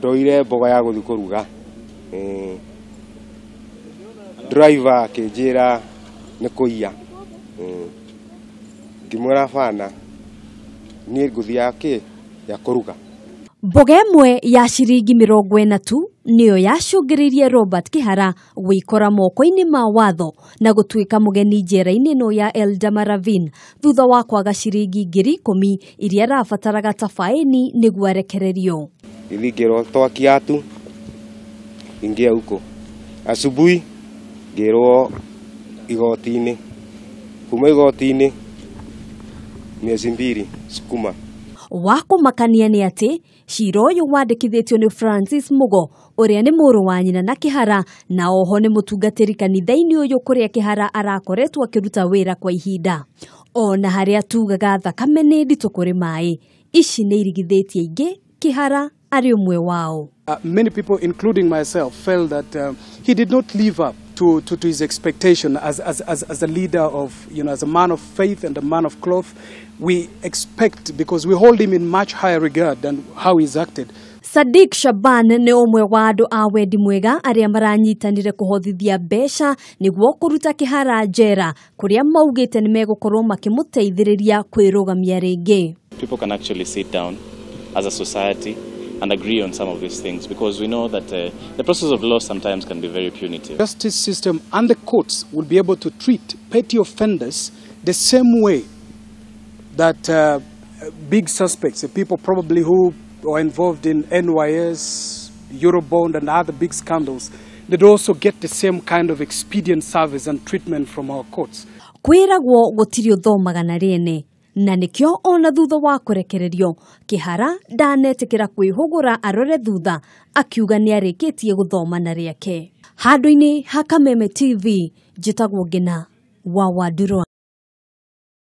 Ndoire mboga ya gũthiĩ kũruga, driver akĩnjĩra nĩ kũiya, ngĩmwĩra bana niĩ ngũthiĩ ya kĩ ya kũruga. Mboga ĩmwe ya ciringi 40 tu nĩyo yacũngĩrĩirie Robert Kĩhara gwĩkora moko-inĩ ma watho na gũtuĩka mũgeni njera-inĩ ĩno ya Eldama Ravine thutha wa kwaga ciringi 10,000 iria arabataraga ta faĩni nĩguo arekererio. Gĩthiĩ ngĩrwo toa kiatu ingia huko. Asubuhi ngĩrwo igoti-inĩ, kuma igoti-inĩ miezi 2 sukuma. Wa kũmakania nĩ atĩ cira ũyũ wandĩkithĩtio nĩ Francis Mugo ũrĩa nĩ mũrũ wa nyina na Kĩhara na oho nĩ mũtungatĩri kanitha-inĩ ũyũ kũrĩa Kĩhara arakoretwo akĩruta wĩra kwa ihinda. Ona harĩa tugaga thakame nĩ nditũ kũrĩ maĩ, ici nĩ irigithĩtie aingĩ, Kĩhara arĩ ũmwe wao. Many people, including myself, felt that he did not live up to his expectation as a leader of, you know, as a man of faith and a man of cloth. We expect, because we hold him in much higher regard than how he's acted. Sadiq Shaban nĩ ũmwe wa andũ a wendi mwega arĩa maranyitanire kũhothithia mbeca nĩguo kũruta Kĩhara njera kũrĩa maugĩte nĩ megũkorwo makĩmũteithĩrĩria kwĩrũgamia rĩngĩ. People can actually sit down as a society and agree on some of these things, because we know that the process of law sometimes can be very punitive. Justice system and the courts will be able to treat petty offenders the same way that big suspects, the people probably who are involved in NYS, Eurobond and other big scandals, they'd also get the same kind of expedient service and treatment from our courts. Kwĩragwo gũtirĩ ũthomaga na rĩene, na nĩkĩo ona thutha wa kũrekererio Kĩhara ndanetĩkĩra kwĩhũgũra arore thutha, akiuga nĩarĩkĩtie gũthoma na rĩake. Handũ-inĩ ha Kameme TV, njĩtagwo Ngina wa Wandurwa.